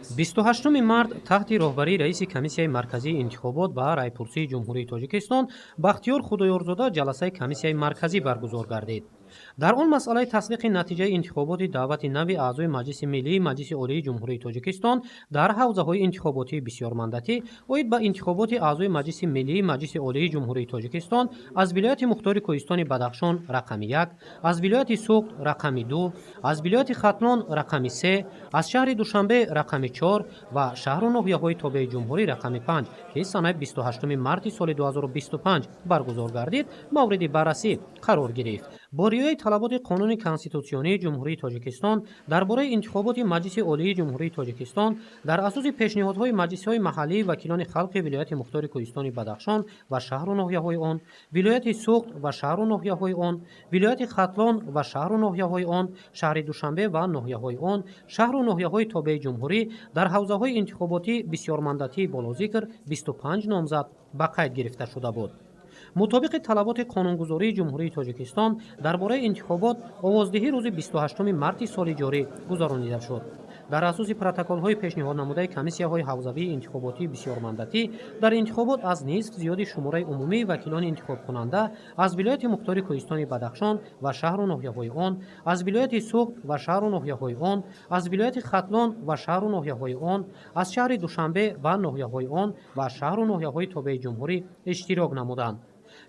28 март таҳти роҳбарии раиси Комиссияи марказии интихобот ва райпурсии Ҷумҳурии Тоҷикистон Бахтиёр Худоёрзода ҷаласаи Комиссияи марказӣ баргузор гардид. Дар он масъалаи тасдиқи натиҷаи интихоботи даъвати нави аъзои Маҷлиси Миллии Маҷлиси Олии Ҷумҳурии Тоҷикистон дар ҳавзаҳои интихоботии бисёрмандатӣ оид ба интихоботи аъзои Маҷлиси Миллии Маҷлиси Олии Ҷумҳурии Тоҷикистон аз вилояти мухтори Кӯҳистони Бадахшон рақами 1, аз вилояти Суғд рақами 2, аз вилояти Хатлон рақами 3, аз шаҳри Душанбе рақами 4 ва шаҳру ноҳияҳои тобеи ҷумҳурӣ рақами 5, ки санаи 28 марти соли 2025 баргузор гардид, мавриди баррасӣ қарор гирифт. Бо риояи талаботи Қонуни Конститутсионии Ҷумҳурии Тоҷикистон дар бораи интихоботи Маҷлиси Олии Ҷумҳурии Тоҷикистон дар асоси пешниҳодҳои маҷлисҳои маҳаллии вакилони халқи вилояти мухтори Кӯҳистони Бадахшон ва шаҳру ноҳияҳои он, вилояти Суғд ва шаҳру ноҳияҳои он, вилояти Хатлон ва шаҳру ноҳияҳои он, шаҳри Душанбе ва ноҳияҳои он, шаҳру ноҳияҳои тобеи ҷумҳурӣ дар ҳавзаҳои интихоботӣ бисёрмандатии болозикр 25 номзад ба қайд гирифта шуда буд. Мутобиқи талаботи қонунгузории Ҷумҳурии Тоҷикистон дар бораи интихобот овоздиҳӣ рӯзи 28 марти соли ҷорӣ гузаронида шуд. Дар асоси протоколҳои пешниҳоднамудаи комиссияҳои ҳавзавии интихоботии бисёрмандатӣ дар интихобот аз нисф зиёди шумораи умумии вакилони интихобкунанда аз вилояти мухтори Кӯҳистони Бадахшон ва шаҳру ноҳияҳои он, аз вилояти Суғд ва шаҳру ноҳияҳои он, аз вилояти Хатлон ва шаҳру ноҳияҳои он, аз шаҳри Душанбе ва ноҳияҳои он ва шаҳру ноҳияҳои тобеи ҷумҳурӣ иштирок намуданд.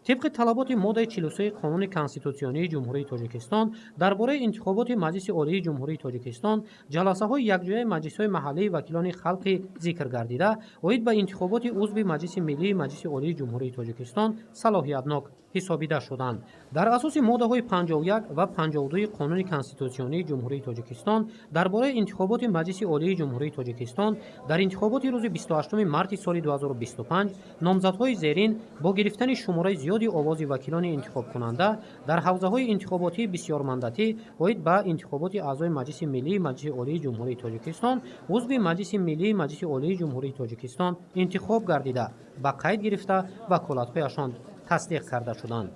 Тибқи талаботи моддаи 43 Қонуни Конститутсионии Ҷумҳурии Тоҷикистон дар бораи интихоботи Маҷлиси Олии Ҷумҳурии Тоҷикистон ҷаласаҳои якҷояи маҷлисҳои маҳаллии вакилони халқи зикр гардида оид ба интихоботи узви Маҷлиси Миллии Маҷлиси Олии Ҷумҳурии Тоҷикистон салоҳиятнок ҳисобида шуданд. Дар асоси моддаҳои 51 ва 52 Қонуни Конститутсионии Ҷумҳурии Тоҷикистон дар бораи интихоботи Маҷлиси Олии Ҷумҳурии Тоҷикистон дар интихоботи рӯзи 28 марти соли 2025 номзадҳои зерин бо гирифтани шумораи зиёди овози вакилони интихобкунанда дар ҳавзаҳои интихоботии бисёрмандатӣ оид ба интихоботи аъзои Маҷлиси Миллии Маҷлиси Олии Ҷумҳурии Тоҷикистон узви Маҷлиси Миллии Маҷлиси Олии Ҷумҳурии Тоҷикистон интихоб гардида, ба қайд гирифта, ваколатҳояшон тасдиқ карда шуданд.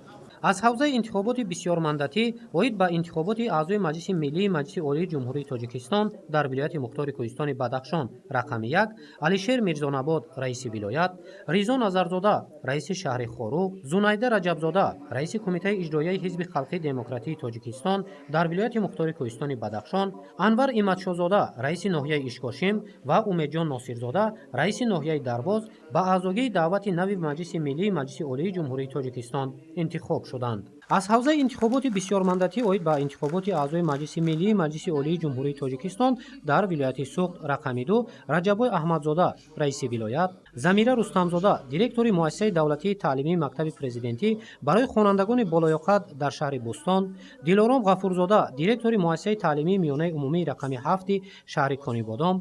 Аз ҳавзаи интихоботи бисёрмандатӣ оид ба интихоботи аъзои Маҷлиси Миллии Маҷлиси Олии Ҷумҳурии Тоҷикистон дар вилояти мухтори Кӯҳистони Бадахшон рақами 1 Алишер Мирзонабод, раиси вилоят, Ризо Назарзода, раиси шаҳри Хоруғ, Зунайда Раҷабзода, раиси Кумитаи иҷроияи Ҳизби халқии демократии Тоҷикистон дар вилояти мухтори Кӯҳистони Бадахшон, Анвар Иматшозода, раиси ноҳияи Ишкошим ва Умедҷон Носирзода, раиси ноҳияи Дарвоз ба аъзогии даъвати нави Маҷлиси Миллии Маҷлиси Олии Ҷумҳурии Тоҷикистон интихоб шуданд. Аз ҳавзаи интихоботи бисёрмандатӣ оид ба интихоботи аъзои Маҷлиси Миллии Маҷлиси Олии Ҷумҳурии Тоҷикистон дар вилояти Суғд рақами 2 Раҷаббой Аҳмадзода, раиси вилоят, Замира Рустамзода, директори муассисаи давлатии таълимии мактаби президентӣ барои хонандагони болоёқат дар шаҳри Бӯстон, Дилором Ғафурзода, директори муассисаи таълимии миёнаи умумии рақами 7 шаҳри Конибодом,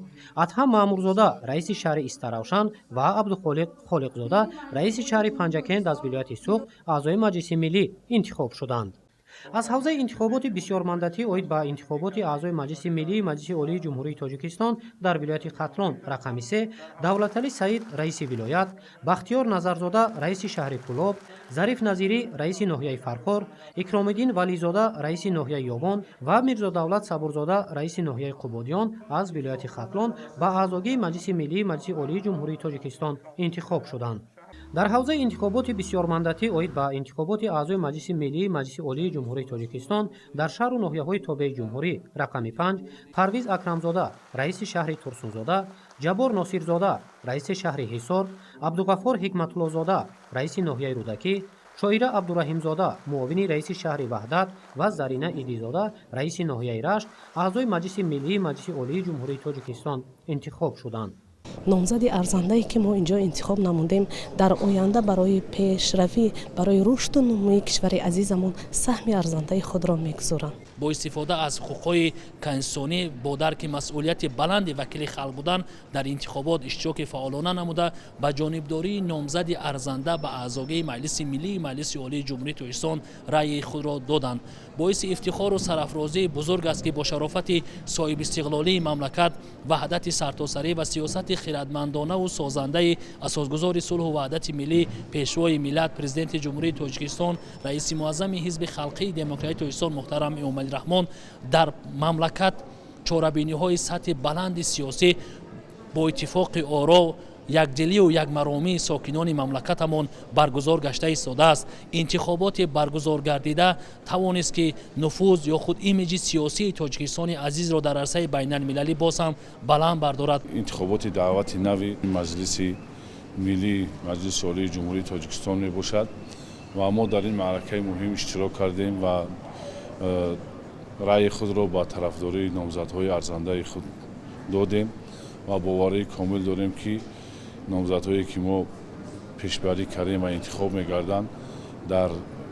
Адҳам Маъмурзода, раиси шаҳри Истаравшан ва Абдухолиқ Холиқзода, раиси шаҳри Панҷакент аз вилояти Суғд аъзои Маҷлиси Миллӣ интихоб шуданд. Аз ҳавзаи интихоботи бисёрмандатӣ оид ба интихоботи аъзои Маҷлиси Миллии Маҷлиси Олии Ҷумҳурии Тоҷикистон дар вилояти Хатлон рақами 3 Давлаталӣ Саид, раиси вилоят, Бахтиёр Назарзода, раиси шаҳри Кӯлоб, Зариф Назирӣ, раиси ноҳияи Фархор, Икромиддин Вализода, раиси ноҳияи Ёвон ва Мирзодавлат Сабурзода, раиси ноҳияи Қубодиён аз вилояти Хатлон ба аъзогии Маҷлиси Миллии Маҷлиси Олии Ҷумҳурии Тоҷикистон интихоб шуданд. Дар ҳавзаи интихоботи бисёрмандатӣ оид ба интихоботи аъзои Маҷлиси Миллии Маҷлиси Олии Ҷумҳурии Тоҷикистон дар шаҳру ноҳияҳои тобеи ҷумҳурӣ рақами 5 Парвиз Акрамзода, раиси шаҳри Турсунзода, Ҷаббор Носирзода, раиси шаҳри Ҳисор, Абдуғаффор Ҳикматуллозода, раиси ноҳияи Рӯдакӣ, Шоира Абдураҳимзода, муовини раиси шаҳри Ваҳдат ва Зарина Идизода, раиси ноҳияи Рашт аъзои Маҷлиси Миллии Маҷлиси Олии Ҷумҳурии Тоҷикистон интихоб шуданд. Номзади арзандае ки мо инҷо интихоб намудем, дар оянда барои пешравӣ, барои рушду нумӯи кишвари азизамон саҳми арзандаи худро мегузоранд. Бо истифода аз ҳуқуқҳои конститутсионӣ, бо дарки масъулияти баланди вакили халқ будан, дар интихобот иштироки фаъолона намуда, ба ҷонибдории номзади арзанда ба аъзогии Маҷлиси Миллии Маҷлиси Олии Ҷумҳурии Тоҷикистон раъйи худро доданд. Боиси ифтихору сарафрозии бузург аст, ки бо шарофати соҳибистиқлолии мамлакат, ваҳдати сартосарӣ ва сиёсати хирадмандонаву созандаи асосгузори сулҳу ваҳдати миллӣ, Пешвои миллат, Президенти Ҷумҳурии Тоҷикистон, раиси муаззами Ҳизби халқии демократии Тоҷикистон муҳтарам Эмомалӣ Раҳмон дар мамлакат чорабиниҳои сатҳи баланди сиёсӣ Бо иттифоқи оро, якдилию якмаромии сокинони мамлакатамон баргузор гашта истодааст. Интихоботи баргузор гардида тавонист, ки нуфуз ё худ имиҷи сиёсии Тоҷикистони азизро дар арсаи байналмилалӣ боз ҳам баланд бардорад. Интихоботи даъвати нави Маҷлиси Миллӣ, Маҷлиси Олии Ҷумҳурии Тоҷикистон мебошад ва мо дар ин маъракаи муҳим иштирок кардем ва раъйи худро ба тарафдории номзадҳои арзандаи худ додем ва боварии комил дорем, ки номзадҳое, ки мо пешбарӣ кардем ва интихоб мегарданд, дар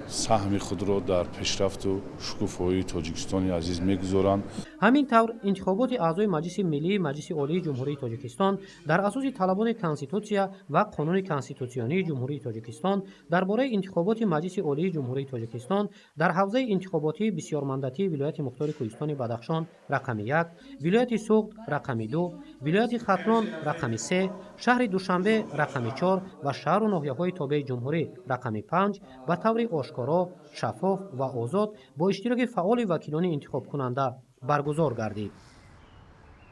саҳми худро дар пешрафту шукуфоии Тоҷикистони азиз мегузоранд. Ҳамин тавр, интихоботи аъзои Маҷлиси Миллии Маҷлиси Олии Ҷумҳурии Тоҷикистон дар асоси талаботи Конститутсия ва Қонуни конститутсионии Ҷумҳурии Тоҷикистон дар бораи интихоботи Маҷлиси Олии Ҷумҳурии Тоҷикистон дар ҳавзаи интихоботии бисёрмандатии вилояти мухтори Кӯҳистони Бадахшон рақами 1, вилояти Суғд рақами 2, вилояти Хатлон рақами 3, шаҳри Душанбе рақами 4 ва шаҳру ноҳияҳои тобеи ҷумҳурӣ рақами 5 ба таври ошкоро, шаффоф ва озод бо иштироки фаъоли вакилони интихобкунанда баргузор гардид.